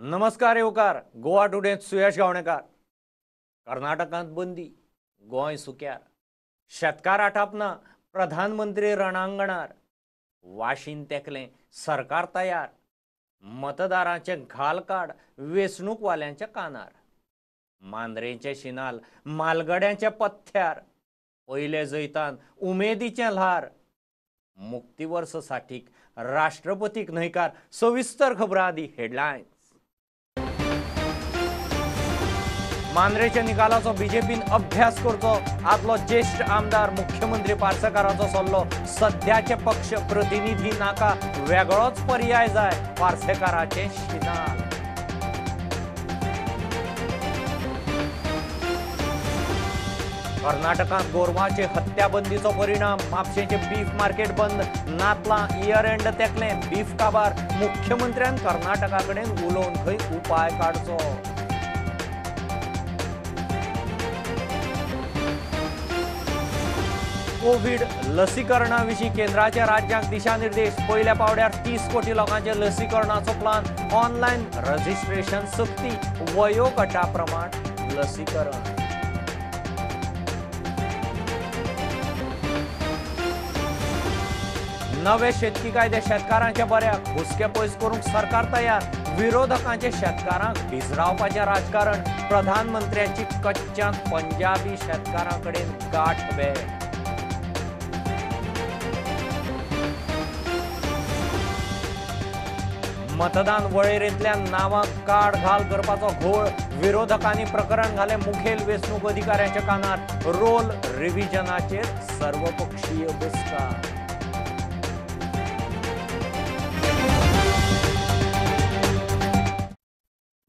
नमस्कार येवकार गोवा टुडे सुयश गावणेकार। कर्नाटकांत बंदी, गोंय सुक्यार, शेतकार आटापना, प्रधानमंत्री रणांगणार, वाशीन तेकलें सरकार तयार, मतदारांचे घाल काड वेंचणूकवाल्यांच्या कानार, मांद्रेंचे शिनाल मालगड्यांच्या पथ्यार, पयले जैतान उमेदीचें ल्हार, मुक्तीवर्स साठीक राष्ट्रपतीक न्हयकार। सविस्तर खबरां आदी हेडलायन्स। मांद्रेच्या निकालाचो बीजेपीन अभ्यास करचो, आदलो ज्येष्ठ आमदार मुख्यमंत्री पार्सेकाराचो सल्लो, सद्याचे पक्ष प्रतिनिधी नाका, वेगळोच पर्याय जाय, पार्सेकाराचे शिनाल। कर्नाटकांत गोरवांचे हत्याबंदीचो परिणाम, म्हापशेंचे बीफ मार्केट बंद, नातलां इयर एंड तेकलें बीफ काबार, मुख्यमंत्र्यान कर्नाटका कडेन उलोवन खंय उपाय काडचो। कोवीड लसीकरणा विशीं केंद्राच्या राज्यांक दिशानिर्देश, पयल्या पावड्यार 30 कोटी लोकांचे लसीकरणाचो प्लान, ऑनलायन रजिस्ट्रेशन सक्ती, वयोगटा प्रमाण लसीकरण। नवे शेतकी कायदे शेतकारांच्या बऱ्याक, हुस्के पयस करूंक सरकार तयार, विरोधकांचे शेतकारांक भिजरावपाचें राजकारण, प्रधानमंत्र्याची कच्च्यान पंजाबी शेतकारां कडेन गांठ भेट। मतदान वळेरेंतल्यान नांवां काड घाल करपाचो घोळ, विरोधकांनी प्रकरण घालें मुखेल वेंचणूक अधिकाऱ्यांच्या कानार, रोल रिव्हिजनाचेर सर्वपक्षीय बसका।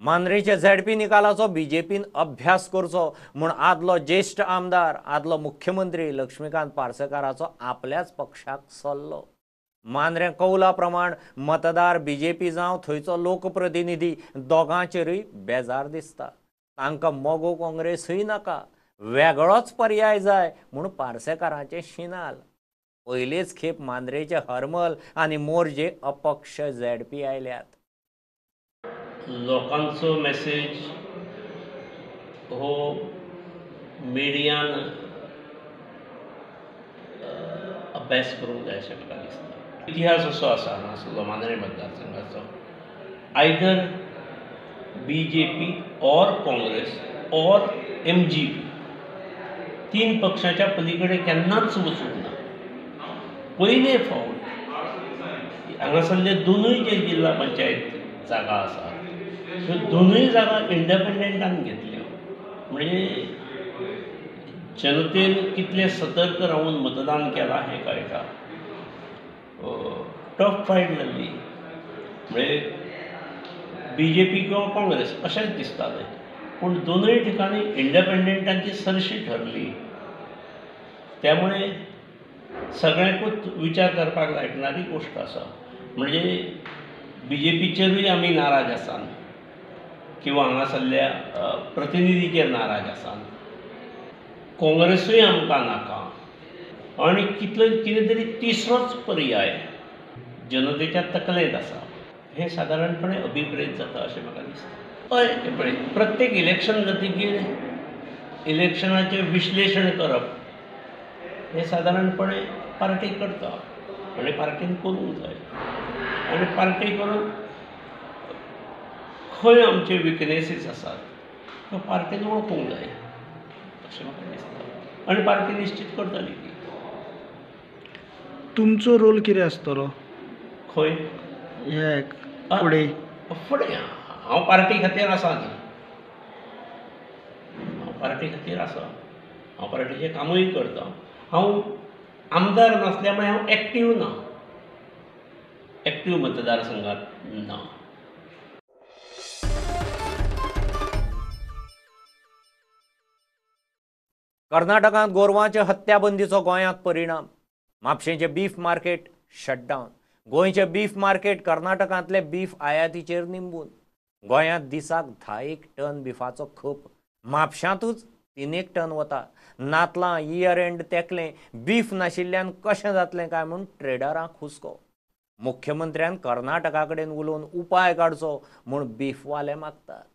मांद्रेच्या झेडपी निकालाचो बीजेपीन अभ्यास करचो म्हूण आदलो ज्येष्ठ आमदार आदलो मुख्यमंत्री लक्ष्मीकांत पार्सेकाराचो आपल्याच पक्षाक सल्लो। मांद्रे कौला प्रमाण मतदार बीजेपी जावं थंयचो लोकप्रतिनिधी दोगांचेरूय बेजार दिसता, तांकां मगो काँग्रेसूय नाका, वेगळोच पर्याय जाय म्हूण पार्सेकाराचें शिनाल। पयलेच खेप मांद्रेचे हरमल आनी मोरजे अपक्ष झेडपी आयल्यात। लोकांचो मेसेज हो मिडियान अभ्यास करूंक जाय अशें म्हाका दिसता। इतिहास असो आसा हांगासरलो मांद्रें मतदारसंघाचो, either B J P or Congress or M G P, तीन पक्षाच्या पलीकडे केन्नाच वचूंक ना। पयले फावट हांगासरले दोनूय जे जिल्हा पंचायत जागा आसा ह्यो दोनूय जागा इंडिपेंडंटान घेतल्यो, म्हणजे जनतेन कितले सतर्क रावन मतदान केलां हें कळटा। टफ फायट जाल्ली, म्हणजे बी जे पी किंवा काँग्रेस अशेंच दिसतालें, पूण दोनूय ठिकाणी इंडिपेंडंटांची सरशी ठरली। त्यामुळे सगळ्यांकूच विचार करपाक लायकणारी गोश्ट आसा, म्हणजे बी जे पीचेरूय आमी नाराज आसात किंवा हांगासरल्या प्रतिनिधीचेर नाराज आसात, काँग्रेसूय आमकां नाका, आनी कितले कितें तरी तिसरोच पर्याय जनतेच्या तकलेंत आसा, हें सादारणपणे अभिप्रेत जाता अशें म्हाका दिसता। हय, पळय प्रत्येक इलेक्शन जातकीर इलेक्शनाचें विश्लेशण करप हें सादारणपणे पार्टी करता आनी पार्टीन करूंक जाय, आनी पार्टी करून खंय आमचे विकनेसीस आसात त्यो पार्टीन वळखूंक जाय अशें म्हाका दिसता, आनी पार्टी निश्चीत करतली ती। तुमचो रोल कितें आसतलो खंय हे फुडें? फुडें हांव पार्टी खातीर आसा न्ही, हांव पार्टी खातीर आसा, हांव पार्टीचें कामूय करता। हांव आमदार नासल्या मुळे हांव एक्टीव ना, एक्टीव मतदारसंघात ना। कर्नाटकांत गोरवांचे हत्याबंदीचो गोंयांत परिणाम, म्हापशेंचें बीफ मार्केट शटडावन, गोंयचें बीफ मार्केट कर्नाटकांतले बीफ आयातीचेर निंबून, गोंयांत दिसाक 10 टन बिफाचो खप, म्हापशांतूच 3 टन वता, नातलां इयर एंड तेकलें बीफ नाशिल्ल्यान कशें जातलें काय म्हूण ट्रेडरांक हुस्को। मुख्यमंत्र्यान कर्नाटका कडेन उलोवन उपाय काडचो म्हूण बीफवाले मागतात.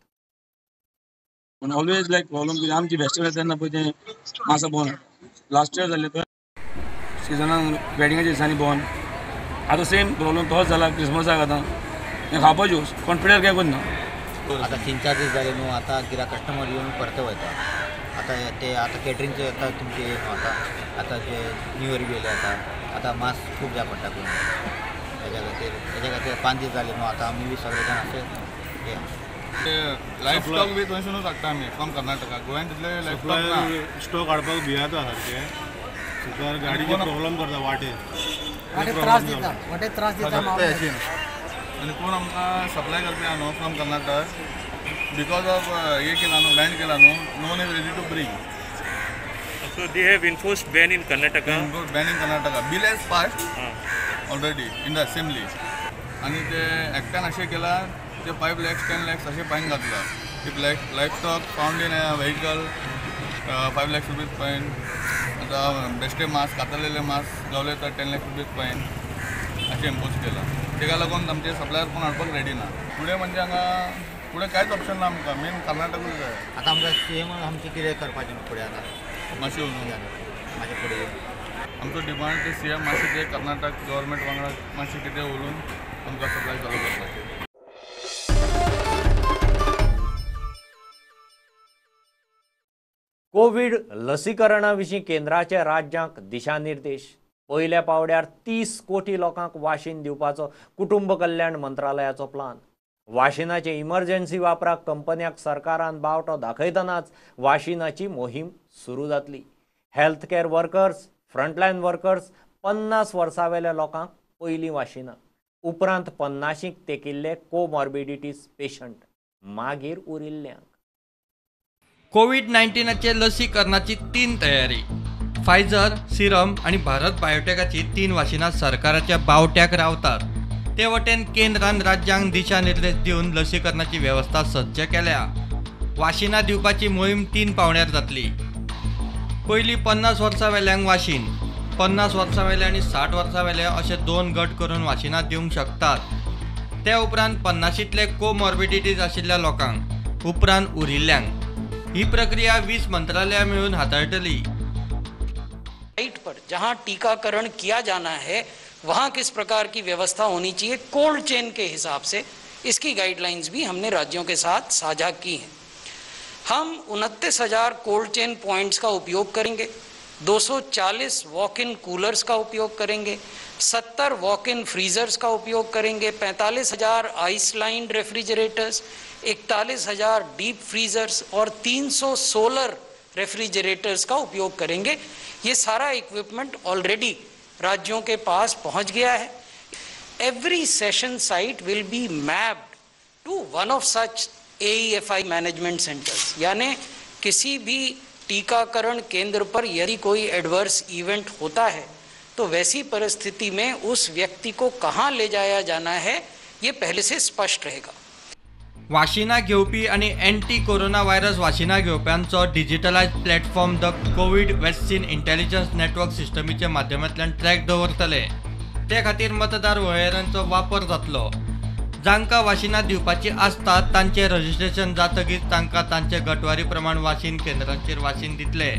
ऑलवेज लायक प्रॉब्लम कितें आमची फेस्टिवल तेन्ना पळय तें मासा बंद लास्ट इयर जाल्लें सिजनान वेडिंगाच्या दिसांनी बंद. आतां सेम प्रॉब्लम तोच जाला क्रिसमसाक. आतां हें खावपाच्यो कॉन्फिडंट काय कोन्ना. आतां 3-4 दीस जाले न्हू, आतां कित्याक कस्टमर येवन परते वयता. आतां ते आतां कॅटरिंगचे येता तुमचे न्हू, आतां आतां जे न्यू इयर बी येयले, आतां आतां मास खूब जाय पडटा करून. तेज्या खातीर 5 दीस जाले न्हू, आतां आमी बी सगळे जाण अशे हे लायफ स्टॉक बी थंयसुनूच हाडटा आमी फ्रॉम कर्नाटका. गोंयांत तितले लायफ स्टॉक ना. स्टॉक हाडपाक भियेता सारकें, सरकार गाडीचे प्रॉब्लम करता वाटेर, त्रास दिता, वाटेर त्रास दिता. आनी कोण आमकां सप्लाय करपी आहा न्हू फ्रॉम कर्नाटक, because of हे केला न्हू, बॅन केला न्हू, no one is ready to bring. So they have enforced ban in Karnataka. Ban in Karnataka, bill has passed already in the assembly. आनी ते एक्टान अशें केलां, ते 5 lakhs 10 lakhs अशें फायन घातला. If life stock found in a vehicle 5 lakhs rupees fine. आतां बेश्टे mask कातरलेले mask Gawale तर 10 lakhs rupees fine अशें इम्पोज केलां. तेका लागून आमचे सप्लायर कोण हाडपाक रेडी ना. फुडें म्हणजे हांगा फुडें कांयच ऑप्शन ना आमकां, मेन कर्नाटकूच जाय. आतां आमकां सेम आमचें कितें करपाचें न्हू फुडें, आतां मातशें वचून मातशें फुडें आमचो डिमांड ते सी एम मातशें ते कर्नाटक गव्हर्मेंट वांगडा मातशें कितें उलोवन आमकां सप्लाय चालू करपाचें. कोवीड लसीकरणा विशीं केंद्राचे राज्यांक दिशानिर्देश. पयल्या पावड्यार 30 कोटी लोकांक वाशीन दिवपाचो कुटुंब कल्याण मंत्रालयाचो प्लान. वाशिनाचे इमर्जन्सी वापराक कंपन्यांक सरकारान बावटो दाखयतनाच वाशिनाची मोहीम सुरू जातली. Health care workers, frontline workers, 50 वर्सां वेल्या लोकांक पयलीं वाशिनां, उपरांत 50क तेकिल्ले कोमॉर्बिडिटीज पेशंट, मागीर उरिल्ल्यांक. कोवीड-19 लसीकरणाची 3 तयारी. फायझर, सिरम आनी भारत बायोटेकाची 3 वाशिनां सरकाराच्या बावट्याक रावतात. ते वटेन केंद्रान राज्यांक दिशानिर्देश दिवन लसीकरणाची वेवस्था सज्ज केल्या. वाशिनां दिवपाची मोहीम 3 पावंड्यार जातली. पयलीं 50 वर्सां वेल्यांक वाशीन, 50 वर्सां वेले आनी 60 वर्सां वेले अशे 2 गट करून वाशिनां दिवंक शकतात. ते उपरांत 50तले कोमॉर्बिडिटीज आशिल्ल्या लोकांक, उपरांत उरिल्ल्यांक. ही प्रक्रिया 20 मंत्रालयां मेळून हाताळटली. साइट पर जहां टीकाकरण किया जाना है वहां किस प्रकार की व्यवस्था होनी चाहिए कोल्ड चेन के हिसाब से, इसकी गाइडलाइंस भी हमने राज्यों के साथ साझा की हैं। हम 29,000 कोल्ड चेन पॉइंट्स का उपयोग करेंगे, 240 वॉक इन कूलर्स का उपयोग करेंगे, 70 वॉक इन फ्रीजर्स का उपयोग करेंगे, 45,000 ice lined refrigerators, 41,000 deep freezers और 300 सोलर रेफ्रिजरेटर्स का उपयोग करेंगे। ये सारा इक्विपमेंट ऑलरेडी राज्यों के पास पहुंच गया है। Every session site will be mapped to one of such AEFI management centres, यानी किसी भी टीकाकरण केंद्र पर यदि कोई एडवर्स इवेंट होता है तो वैसी परिस्थिति में उस व्यक्ति को कहाँ ले जाया जाना है ये पहले से स्पष्ट रहेगा। वाशिनां घेवपी आनी एंटी कोरोना व्हायरस वाशिनां घेवप्यांचो digitalise platform the COVID vaccine intelligence network सिस्टमीच्या माध्यमांतल्यान ट्रॅक दवरतले. ते खातीर मतदार वळेरेंचो वापर जातलो. जांकां वाशिनां दिवपाची आसता तांचें रजिस्ट्रेशन जातकीच तांकां तांचे गटवारी प्रमाण वाशीन केंद्रांचेर वाशीन दितले.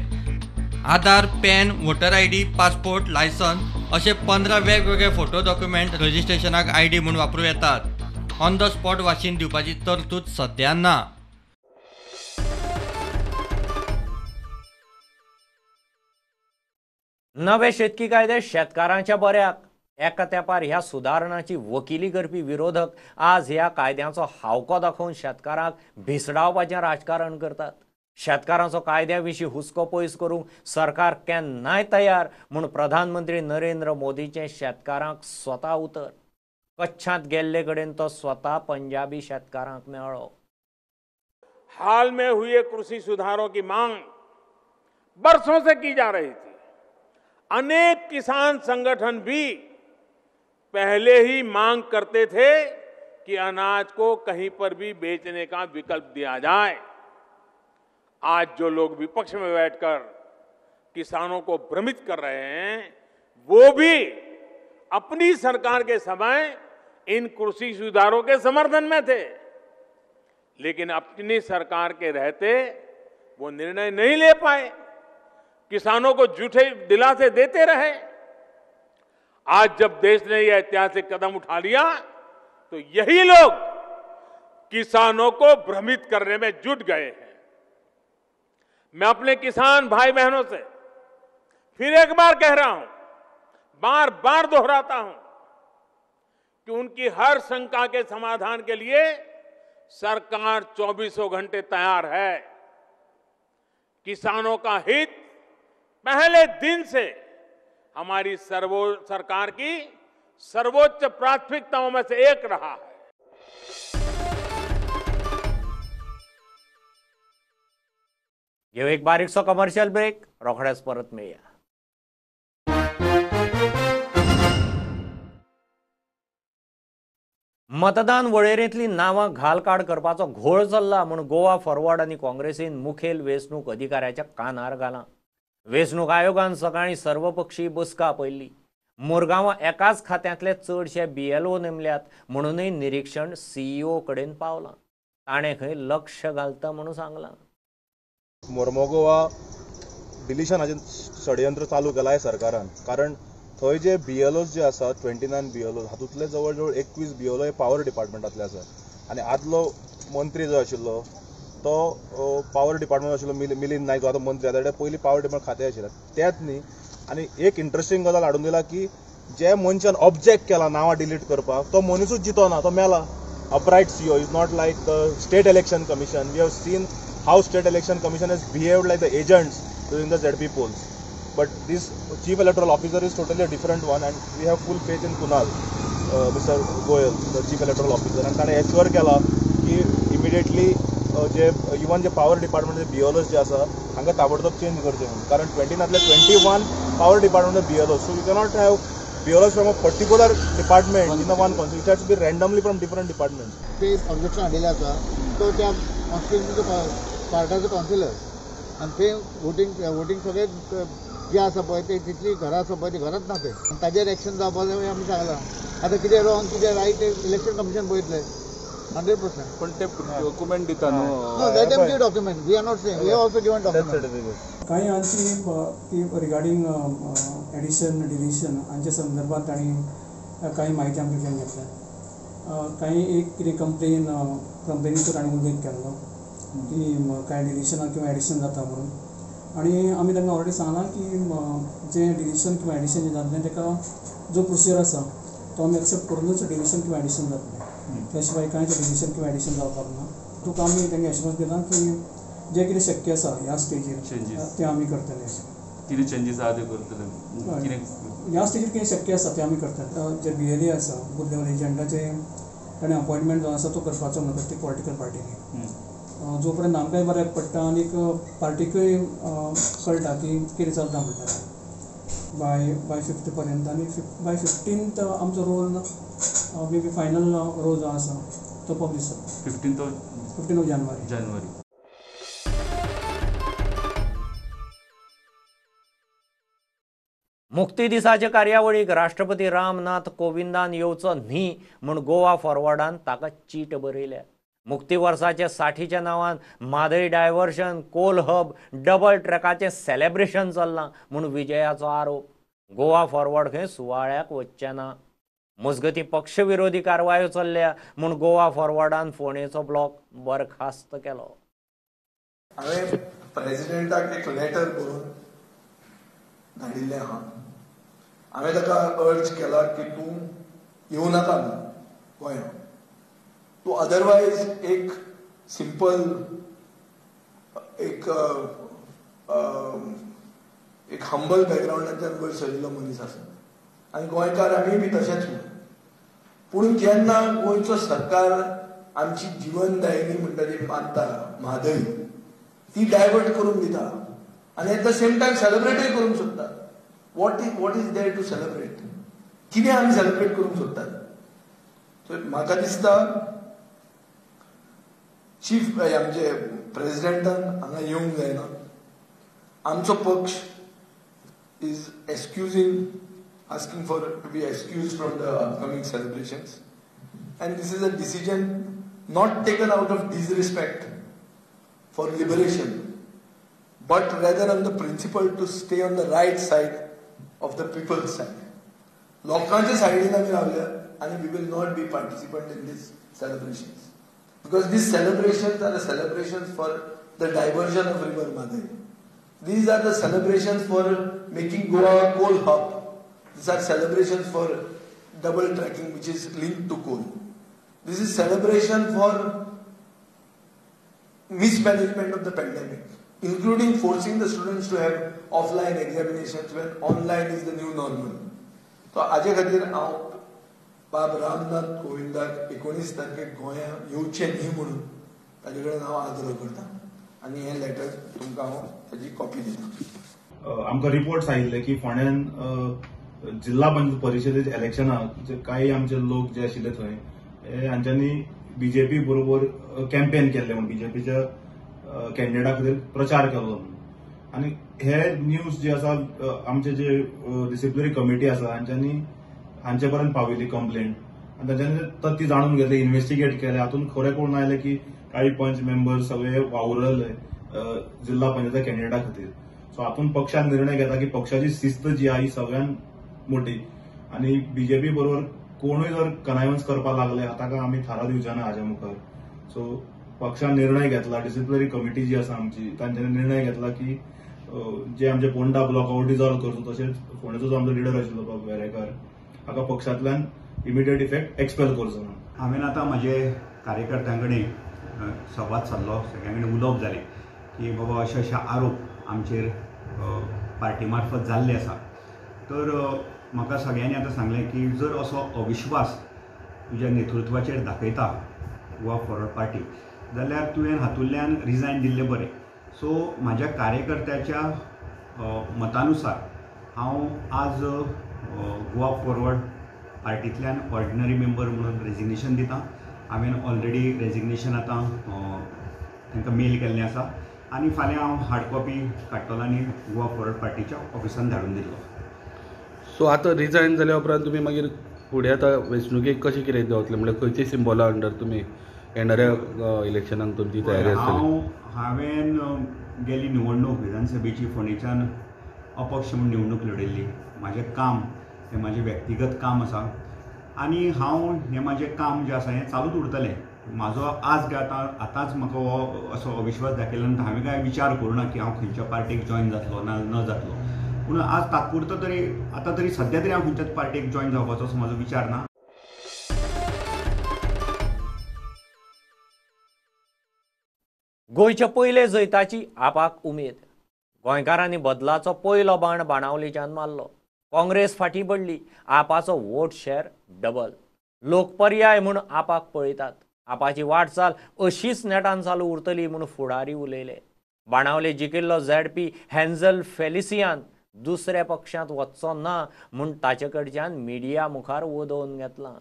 Aadhaar, PAN, voter ID, passport, licence अशे 15 वेगवेगळे फोटो डॉक्युमेंट रजिस्ट्रेशनाक आयडी म्हूण वापरूं येतात. ऑन the spot वाशीन दिवपाची तरतूद सध्या ना. नवे शेतकी कायदे शेतकारांच्या बऱ्याक. एका तेंपार ह्या सुदारणाची वकिली करपी विरोधक आज ह्या कायद्यांचो हावको दाखोवन शेतकारांक भिसडावपाचें राजकारण करतात. शेतकारांचो कायद्या विशीं हुस्को पयस करूंक सरकार केन्नाय तयार म्हूण प्रधानमंत्री नरेंद्र मोदीचें शेतकारांक स्वता उतर. कच्छांत गेल्ले कडेन तो स्वता पंजाबी शेतकारांक मेळ्ळो. हाल में हुए कृषि सुधारों की मांग बरसों से की जा रही थी। अनेक किसान संगठन भी पहले ही मांग करते थे कि अनाज को कहीं पर भी बेचने का विकल्प दिया जाए। आज जो लोग विपक्ष में बैठकर किसानों को भ्रमित कर रहे हैं वो भी अपनी सरकार के समय इन कृषि सुधारों के समर्थन में थे, लेकिन अपनी सरकार के रहते वो निर्णय नहीं ले पाए, किसानों को झूठे दिलासे देते रहे। आज जब देश ने यह ऐतिहासिक कदम उठा लिया तो यही लोग किसानों को भ्रमित करने में जुट गए हैं। मैं अपने किसान भाई बहनों से फिर एक बार कह रहा हूं, बार बार दोहराता हूं कि उनकी हर शंका के समाधान के लिए सरकार 24 घंटे तैयार है। किसानों का हित पहले दिन से हमारी सरकार की सर्वोच्च प्राथमिकताओं में से एक रहा है। घेऊ एक बारीकसो कमर्शियल ब्रेक, रोखडेच परत मेळया। मतदान वळेरेंतली नांवां घालकाड करपाचो घोळ चल्ला म्हूण गोवा फॉरवर्ड आनी काँग्रेसीन मुखेल वेंचणूक अधिकाऱ्याच्या कानार घालां। वेंचणूक आयोगान सकाळीं सर्वपक्षीय बसका आपयल्ली। मुरगांवां एकाच खात्यांतले चडशे बीएलओ नेमल्यात म्हणूनय निरीक्षण सीईओ कडेन पावलां। ताणें खंय लक्ष घालता म्हणून सांगलां। मोर्मोगोवा डिलिशनाचें षडयंत्र चालू केलां ह्या सरकारान, कारण थंय जे बीएलओ जे आसात 29 बीएलओ हातूंतले जवळ जवळ 21 बीएलओ हे पावर डिपार्टमेंटांतले आसात आनी आदलो मंत्री जो आशिल्लो तो पावर डिपार्टमेंट आशिल्लो मिलिंद नायक जो आतां मंत्री आसा, पयलीं पावर डिपार्टमेंट खातें आशिल्लें तेच न्ही। आनी एक इंट्रस्टींग गजाल हाडून दिला की जे मनशान ऑब्जेक्ट केला नांवां डिलीट करपाक तो मनिसूच जितो ना, तो मेला। Upright CEO is not like the state election commission. We have seen how state election commission has behaved like the agents during the ZP polls. But this chief electoral officer is totally a different one, and we have full faith in Kunal, Mr. Goyal, the chief electoral officer. And ताणें assure केला की immediately जे even जे power department बीएलओस जे आसा हांकां ताबडतोब change करचे म्हणून, कारण 29 21 power department BLOs, so you cannot have BLOs from a particular department in a one constituency, it has to be randomly from different departments. ते ऑब्जेक्शन हाडिल्लें आसा तो त्या कॉन्स्टिट्युन्सीचो पार्टाचो कावन्सिलर आनी ते वोटींग सगळें जे आसा पळय ते तितली घरां आसा पळय ती घरांत ना ते ताजेर एक्शन जावपा जाय आमी सांगलां। आतां कितें रॉंग कितें रायट तें इलेक्शन कमिशन पळयतलें 100%। पण ते डॉक्युमेंट दिता न्हू? No, let them give document, we are not saying, we have also given document. कांय हांची ती रिगार्डींग एडिशन डिलिशन हांच्या संदर्भात तांणी कांय म्हायती आमकां घेतल्या। कांय एक कितें कंप्लेनीचो तांणी उल्लेख केल्लो की कांय डिलिशनां किंवा एडिशन जाता म्हणून, आनी आमी तांकां ऑलरेडी सांगलां की जें डिलिशन किंवा एडिशन जें जातलें ताका जो प्रोसिजर आसा तो आमी एक्सेप्ट करुनूच डिलिशन किंवा एडिशन जातलें, त्या शिवाय कांयच डिलिशन किंवा एडिशन जावपाक ना। तुका आमी तांकां एश्योरन्स दिलां की जें कितें शक्य आसा ह्या स्टेजीर तें आमी करतले। कितें चेंजीस आहा ते करतले? ह्या स्टेजीर कितें शक्य आसा तें आमी करतले। जे बीएलए आसा बूथ लेवल एजंटाचे ताणें अपॉयंटमेंट जो आसा तो करपाचो म्हणून प्रत्येक पॉलिटिकल पार्टीनी, जो पर्यंत आमकांय बऱ्याक पडटा आनी पार्टीकूय कळटा की कितें चलता म्हणटा बाय 5th पर्यंत, आनी बाय 15th आमचो role may be final roll जो आसा तो पब्लिश जाता 15 जानेवारी। मुक्ती दिसाचे कार्यावळीक राष्ट्रपती रामनाथ कोविंदान येवचो न्ही म्हूण गोवा फॉरवर्डान ताका चीट बरयल्या। मुक्ती वर्साच्या 60च्या नांवान Mhadei diversion, coal hub, double ट्रॅकाचें celebration चल्लां म्हूण विजयाचो आरोप। गोवा फॉरवर्ड खंय सुवाळ्याक वचचें ना। मजगतीं पक्षविरोधी कारवायो चल्ल्या म्हूण गोवा फॉरवर्डान फोंडेचो ब्लॉक बरखास्त केलो। हांवें प्रेजिडेंटाक एक लेटर बरोवन धाडिल्लें आहा। हांवें ताका अर्ज केला की तूं येवं नाका म्हणून गोंयांत, तूं अदरवायज एक सिंपल एक एक हंबल बॅकग्रावंडांतल्यान वयर सरिल्लो मनीस आसा आनी गोंयकार आमी बी तशेंच म्हणून। पूण जेन्ना गोंयचो सरकार आमची जिवनदायिनी म्हणटा ती मानता म्हादय, ती डायवर्ट करून दिता आनी एट the same time सेलिब्रेटूय करूंक सोदता। What is there to celebrate? कितें आमी सेलिब्रेट करूंक सोदतात? सो म्हाका दिसता चीफ आमचे प्रेजिडेंटान हांगा येवंक जायना। आमचो पक्ष is excusing asking for to be excused from the upcoming celebrations. And this is a decision not taken out of disrespect for liberation, but rather on the principle to stay on the right side of the people's side. लोकांच्या सायडीन आमी रावल्या आनी we will not be participant in these celebrations, because these celebrations are the celebrations for the diversion of River Mhadei. These are the celebrations for making Goa a coal hub. These are celebrations for double tracking, which is linked to coal. This is celebration for mismanagement of the pandemic, including forcing the students to have offline examinations when online is the new normal. So, हाजे खातीर हांव बाब रामनाथ कोविंदाक 19 तारखेक गोंया येवचें न्ही म्हणून ताजे कडेन हांव आग्रह करता आनी हें लेटर तुमकां हांव ताजी कॉपी दिता. आमकां रिपोर्ट्स आयिल्ले की फोंड्यान जिल्हा पंचायत परिशदेच्या इलेक्शनाक काही आमचे लोक जे आशिल्ले थंय हांच्यांनी बीजेपी बरोबर कॅम्पेन केल्ले म्हणून बीजेपीच्या कॅन्डिडेटा खातीर प्रचार केल्लो म्हणून. आनी हे न्यूज जे आसा आमचे जे डिसिप्लिनरी कमिटी आसा हांच्यांनी हांचे पर्यंत पावयली कंप्लेंट आनी तांच्यांनी ती जाणून घेतली, इन्व्हेस्टिगेट केले. हातूंत खरें कळून आयलें की काही पंच मेंबर सगळे वावुरले जिल्हा पंचायत कॅन्डिडेटा खातीर. सो हातूंत पक्षान निर्णय घेता की पक्षाची शिस्त जी आहा ही सगळ्यांत मोठी आनी बीजेपी बरोबर कोणूय जर कनायवन्स करपाक लागले ताका आमी थाराव दिवचे ना हाज्या मुखार. सो पक्षान निर्णय घेतला, डिसिप्लिनरी कमिटी जी आसा आमची तांच्यांनी निर्णय घेतला की जे आमचे पोंडा ब्लॉक हो डिजॉल्व करचो, तशेंच फोंडेचो जो आमचो लिडर आशिल्लो बाब वेरेकार हाका पक्षांतल्यान इमिडिएट इफेक्ट एक्सपेल करचो म्हणून. हांवें आतां म्हजे कार्यकर्त्यां कडेन संवाद सादलो, सगळ्यां कडेन उलोवप जालें की बाबा अशे अशे आरोप आमचेर पार्टी मार्फत जाल्ले आसा. तर म्हाका सगळ्यांनी आतां सांगलें की जर असो अविश्वास तुज्या नेतृत्वाचेर दाखयता गोवा फॉरवर्ड पार्टी जाल्यार तुवें हातूंतल्यान रिजायन दिल्लें बरें. सो म्हाज्या कार्यकर्त्याच्या मतानुसार हांव आज गोवा फॉरवर्ड पार्टींतल्यान ऑर्डिनरी मेंबर म्हणून रेजिग्नेशन दिता. हांवें ऑलरेडी रेजिग्नेशन आतां तांकां मेल केल्लें आसा आनी फाल्यां हांव हार्ड कॉपी काडटलो आनी गोवा फॉरवर्ड पार्टीच्या ऑफिसान धाडून दितलो. सो आतां रिजायन जाल्या उपरांत तुमी मागीर फुडें आतां वेंचणुकेक कशें कितें देंवतलें, म्हणल्यार खंयचे सिम्बॉला अंडर तुमी येणाऱ्या इलेक्शनाक तुमची तयारी आसतली? हांवें गेली निवडणूक विधानसभेची फोंडेच्यान अपक्ष म्हूण निवडणूक लढयल्ली. म्हाजें काम हें म्हाजें व्यक्तिगत काम आसा आनी हांव हें म्हाजें काम जें आसा हें चालूच उरतलें. म्हाजो आज काय आतां आतांच म्हाका हो असो अविश्वास दाखयल्या नंतर हांवें कांय विचार करूं ना की हांव खंयच्या पार्टीक जॉयन जातलो ना न जातलो, पूण आज तात्पुरतो तरी आतां तरी सद्या तरी हांव खंयच्याच पार्टीक जॉयन जावपाचो असो म्हाजो विचार ना. गोंयच्या पयले जैताची आपाक उमेद. गोंयकारांनी बदलाचो पयलो बाण बाणावलेच्यान मारलो. काँग्रेस फाटी पडली, आपाचो वोट शेअर डबल. लोकपर्याय म्हूण आपाक पळयतात. आपाची वाटचाल अशीच नेटान चालू उरतली म्हूण फुडारी उलयले. बाणावले जिखिल्लो झेडपी हॅन्झल फेलिसियान दुसऱ्या पक्षांत वचचो ना म्हूण ताचे कडच्यान मिडिया मुखार वदोवन घेतलां.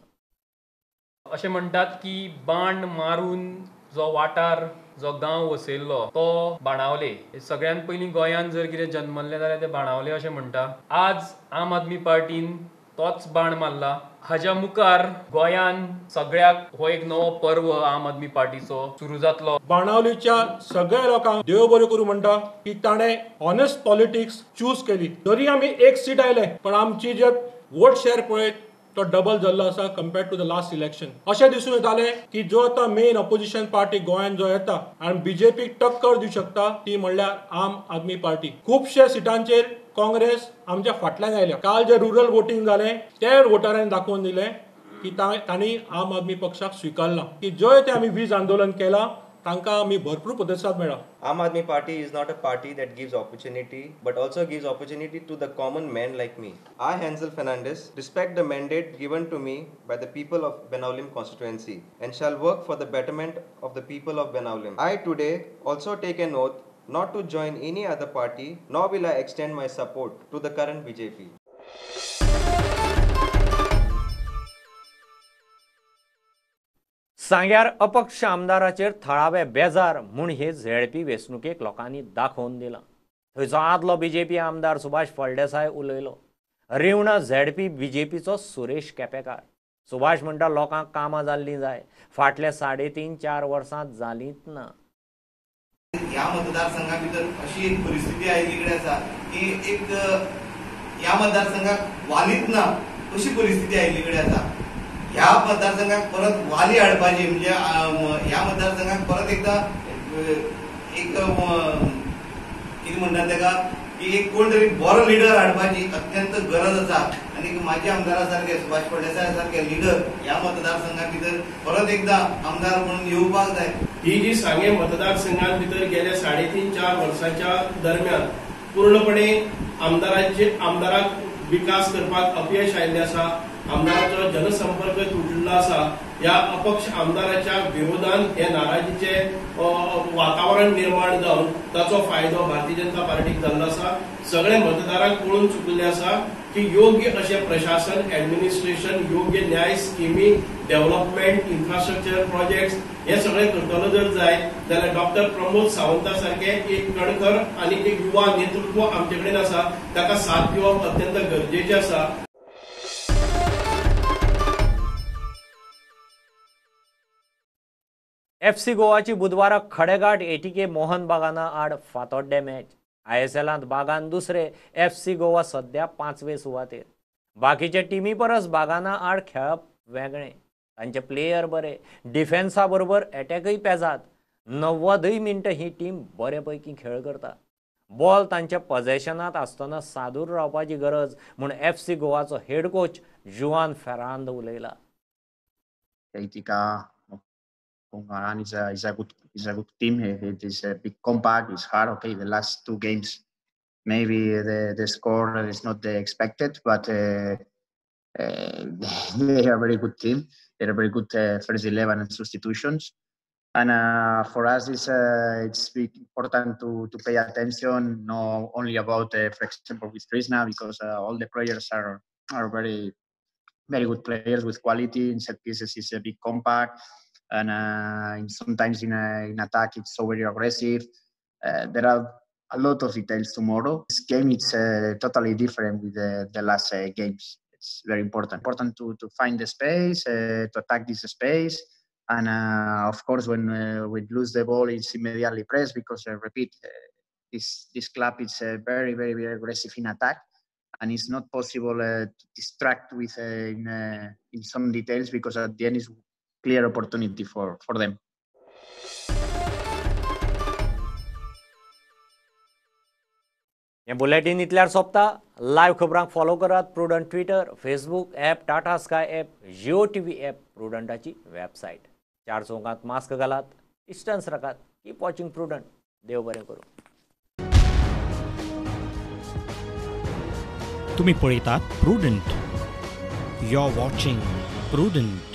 अशें म्हणटात की बाण मारून जो वाठार जो गांव वसयल्लो तो बाणावले. सगळ्यात पयलीं गोंयांत जर कितें जन्मल्लें जाल्यार ते बाणावले अशें म्हणटा. आज आम आदमी पार्टीन तोच बाण मारला. हाज्या मुखार गोंयान सगळ्याक हो एक नवो पर्व आम आदमी पार्टीचो सुरू जातलो. बाणावलीच्या सगळ्या लोकांक देव बरें करूं म्हणटा की ताणें ऑनेस्ट पॉलिटिक्स चूज केली. तरी आमी एक सीट आयले पण आमची जे वोट शेअर पळयत तो डबल जाल्लो आसा compared to the last election. अशें दिसून येतालें की जो आतां मेन ऑपोजिशन पार्टी गोंयांत जो येता आनी बीजेपीक टक्कर दिवंक शकता ती म्हणल्यार आम आदमी पार्टी. खुबशे सिटांचेर काँग्रेस आमच्या फाटल्यान आयल्या. काल जे रुरल वोटींग जालें ते वोटरांनी दाखोवन दिलें की तांणी आम आदमी पक्षाक स्विकारला की जंय ते आमी वीज आंदोलन केलां तांकां आमी भरपूर प्रतिसाद मेळ्ळा. Aam Aadmi Party is not a party that gives opportunity but also gives opportunity to the common man like me. I, Hansel Fernandez, respect the mandate given to me by the people of Benaulim constituency and shall work for the betterment of the people of Benaulim. I today also take an oath not to join any other party, nor will I extend my support to the current BJP. सांग्यार अपक्ष आमदाराचेर थळावे बेजार म्हूण हे ZP वेंचणुकेक लोकांनी दाखोवन दिलां. थंयचो आदलो बीजेपी आमदार सुभाष फळदेसाय उलयलो. रिवणा झेडपी बीजेपीचो सुरेश केपेकार. सुभाष म्हणटा लोकांक कामां जाल्लीं जाय, फाटल्या 3.5-4 वर्सांत जालींच ना. ह्या मतदारसंघा भितर अशी एक परिस्थिती आयिल्ली कडेन आसा की एक ह्या मतदारसंघाक वालीच ना अशी परिस्थिती आयिल्ली कडेन आसा. ह्या मतदारसंघाक परत वाली हाडपाची म्हणजे ह्या मतदारसंघाक परत एकदा एक कितें म्हणटात तेका की एक कोण तरी बरो लिडर हाडपाची अत्यंत गरज आसा. आनी माजी आमदारा सारके सुभाष फळदेसाय सारके लिडर ह्या मतदारसंघा भितर परत एकदा आमदार म्हणून येवपाक जाय. ही जी सांगे मतदारसंघात भितर गेल्या 3.5-4 वर्सांच्या दरम्यान पूर्णपणे आमदाराक विकास करपाक अपयश आयिल्लें आसा. आमदाराचो जनसंपर्क तुटिल्लो आसा. ह्या अपक्ष आमदाराच्या विरोधान हे नाराजीचे वातावरण निर्माण जावन ताचो फायदो भारतीय जनता पार्टीक जाल्लो आसा. सगळे मतदारांक कळून चुकिल्लें आसा की योग्य अशें प्रशासन, एडमिनिस्ट्रेशन, योग्य न्याय स्किमी, डेव्हलपमेंट, इन्फ्रास्ट्रक्चर प्रोजेक्ट्स हे सगळे करतलो जर जाय जाल्यार डॉक्टर प्रमोद सावंता सारके एक कणखर आनी एक युवा नेतृत्व आमचे कडेन आसा, ताका साथ दिवप अत्यंत गरजेचें आसा. एफसी गोवाची बुधवारा खडेगाठ एटीके मोहन बागाना आड फातोड्डे मॅच. आयएसएलांत बागान दुसरे, एफसी गोवा सध्या 5वे सुवातेर. बाकीच्या टिमी परस बागाना आड खेळप वेगळें, तांचे प्लेयर बरे, डिफेन्सा बरोबर एटॅकय पेजात. 90 मिनटां ही टीम बरे पैकी खेळ करता. बॉल तांच्या पझेशनांत आसतना सादूर रावपाची गरज म्हूण एफसी गोवाचो हेड कोच जुआन फेरांद उलयला. Is a good team. It is a big compact. It's hard. Okay, the last 2 games, maybe the score is not the expected, but they are a very good team. They are very good first 11 and substitutions. And for us, it's important to pay attention not only about, for example, with Krishna, because all the players are very, very good players with quality. In set pieces, it's a big compact. And sometimes in attack, it's so very aggressive. There are a lot of details tomorrow. This game is totally different with the last games. It's very important. Important to find the space, to attack this space. And of course, when we lose the ball, it's immediately pressed because, repeat, this club is very, very, very aggressive in attack. And it's not possible to distract with in some details because at the end it's clear opportunity for them. हे bulletin इतल्यार सोंपता. Live खबरांक follow करात Prudent Twitter, Facebook app, Tata Sky app, Jio TV app, प्रुडंटाची website. 4 चौकांत mask घालात, distance राखात. Keep watching Prudent. देव बरें करूं. तुम्ही पळयतात Prudent. You are watching Prudent.